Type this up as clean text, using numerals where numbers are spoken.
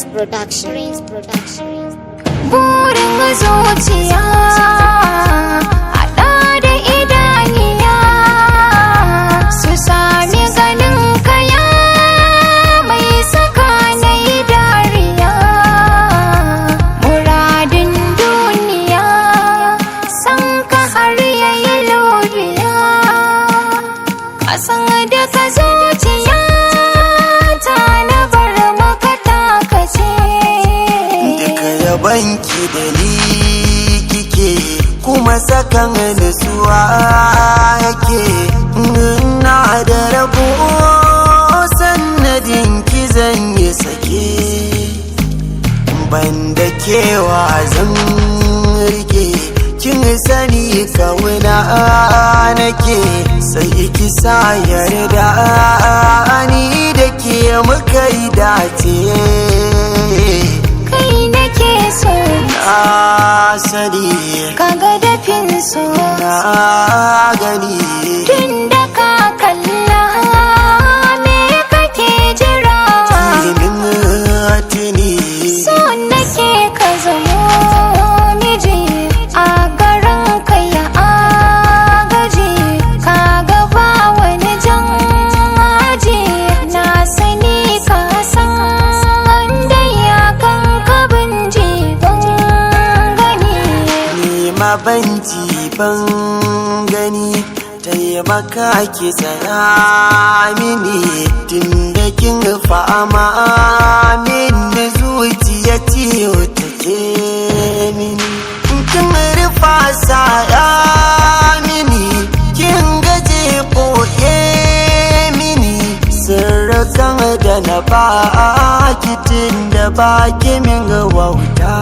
Prince Production. Prince Production. Burin zuciya haɗa da idaniya su sami ganin kaya mai saka na yi dariya. Muradin duniya san ka har yayi lobiya, kasan da ka zuciya ta na bar maka takace. Duka yabanki da ni kike, kuma sakan nutsuwa yake. Na da rabo sannadin ki zan yi sake, banda kewa zan rike. Kin sani kawuna nake, sai ki sa yarda ni da ke muka yi dace. Kai nake so. Na sani. Kaga dafin so. Na gani. Tun da ka kalla, me kake jira? Ilimin tuni. So nake ka zamo miji a garin ka ya agaji, ka gaba wani jan aji. Na sani ka san da ya kan ka ban ji ban gani. Ni ma ban ji ban gani, taimaka ki tsaya mini, tunda kin fama mini zuciya ciwo take mini. Kin rufa saya mini, kin gaje ɓoye mini sirrikan da na ba ki, tun da ba ki min wauta.